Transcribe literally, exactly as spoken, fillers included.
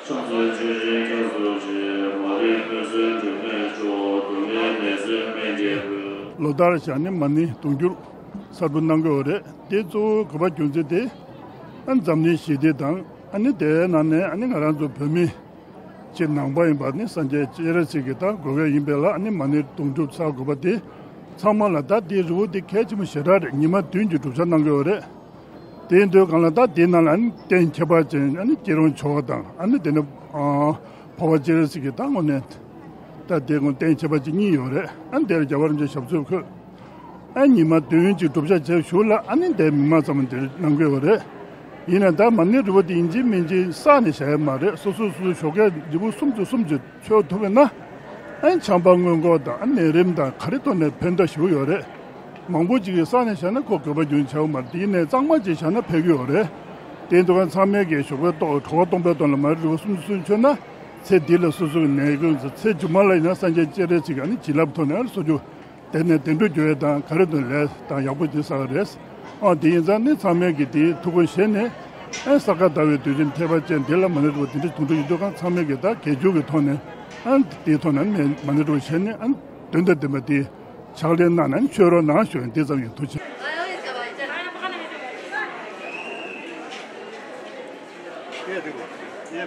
ཆང་གསོལ་མཆོད་སྦྱིན་སྐྱབས་སུ་མཆི། མ་ལུས་ཕུན་སུམ་འགྲུབ་པའི་མཆོག་སྡུག་བསྔལ་མེད་སེལ་སྨན་གྱི་བུ། ལོ་ལྟར་བཞག་ནས་མ་ཎི་དུང་ཕྱུར་གསར་འབུལ་གནང་གི་ཡོད་རེད། དེ་གཙོ་བོ་དགོས་པ་རྒྱུ་མཚན་དེ། ཨ་འཛམ་གླིང་ཞི་བདེ་དང་། ཨ་ནི་དེའི་ནང་ནས་ཨ་ནི་ང་རང་ཚོ་བོད་མི་ཅིག་ནང་པ་ཡིན་པ་ནི་སངས་རྒྱས་སྤྱན་རས་གཟིགས་ཀྱི་ད་དགོས་གལ་ཡིན་པས་ལ། ཨ་ནི་མ་ཎི་དུང་སྒྲུབ་ཚར་དགོས་པ་དེ་ཚང་མ་ལ་ད་དེའི་རི་བོ་དེ་གལ་ཆེན་པོ་ཞེ་དྲག་རེད། ཉི་མ་བདུན་གྱི་བསྒྲུབ་བྱ་གནང་གི་ཡོད་རེད། དེ་ཡིན་དུས་གང་ལ་ད་དེའི་ནང་ལ་ཨ་ནི་རྟེན་ཁྱད་པར་ཅན། ཨ་ནི་སྐྱིད་གྲོང་ཇོ་བོ་དང་། ཨ་ནི་དེ་ནི་ཨ་འཕགས་པ་སྤྱན་རས་གཟིགས་ཀྱི་ད་དངོས་གནས་ད་དེ་དགོན་རྟེན་ཁྱད་པར་ཅན་གཉིས་ཡོད་རེད། ཨ་ནི་དེར་རྒྱལ་བ་རིན་པོ་ཆེ་ཞབས་སོར་འཁོད། ཨ་ཉི་མ་བདུན་གྱི་བསྒྲུབ་བྱ་བྱས་བཞུགས་ལ། ཨ་ནི་དེ་མི་མང་ཚང་མ་འདིར་གནང་གི་ཡོད་རེད། ཡིན་ན་ད་མ་ཎི་རི་བོ་དེ་ཡིན་གཅིག་མིན་གཅིག་བསགས་ནས་བཞག་ཡ་མ་རེད། སོ་སོ་སོ་སོའི་ཞོགས་ཀས་རི་བོ་གསུམ་ཚོ་གསུམ་ཚོ་མཆོད་ཐུབ་པ་ཡིན་ན། ཨ་ནི་ཆམ་པ་སྔོན་འགོག་དང་། ཨ་ནི་ནད་རིམས་དང་ག་རེ་ཐོག་ནས་ཕན་ཐོགས་ཞེ་པོ་ཡོད་རེད། མང་པོ་ཅིག་གིས་བསགས་ནས་བཞག་ན་ཁོ་དགོས་པ་རྒྱུན་ཆགས་ཡོད་མ་རེད། དེ་ཡིན་ནའི་གཙང་མ་ཅིག་བཞག་ན་ཕན་གྱི་ཡོད་རེད། དེ་འདུག་ག་ཚང་མས་ཀྱི་ཞོགས་པའི་ཏོག་གྲོད་ཁོག་སྟོང་པའི་ཐོག་ལ་མ་ཎི་རི་བོ་གསུམ་ཚོ་མཆོད་ན། ཚེ་འདི་ལ་སོ་སོའི་ནད་ཀུན་ཚེ་མཇུག་མ་ལ་ཡིན་ན་སངས་རྒྱས་སྤྱན་རས་གཟིགས་ཀྱི་ཨ་ནི་བྱིན་རླབས་ཐོག་ནས་ཨ་ནི་སོ་སོ་དེ་ནས་བདེ་འགྲོ་འགྱུར་ཡས་དང་ག་རེ་དང་ལས་དང་ཡག་པོ་ཅིག་བསགས་རེད། ཨ་དེ་ཡིན་ཙང་ནི་ཚང་མས་ཀྱི་དེའི་ཐུགས་ཁུར་བཞེས་ནས། ཨ་ས་ག་ཟླ་བའི་དུས་ཆེན་ཁྱད་པར་ཅན་འདི་ལ་མ་ཎི་རི་བོ་དེ་འདྲ་དུང་སྒྲུབ་ཡིན་དུས་གང་ཚང་མས་ཀྱི་ད་དགེ་སྦྱོར་གྱི་ཐོག་ནས། ཨ་དེའི་ཐོག་ནས་མ་ཎི་རི་བོ་བཞེས་ནས། ཨ་དོན་དང་ལྡན་པ་དེ་ཕྱག་ལེན་གནང་ནས་མཆོད་རོགས་གནང་ཞུ་ཡིན། དེ་ཙམ་ཡིན། ཐུགས་རྗེ་ཆེ།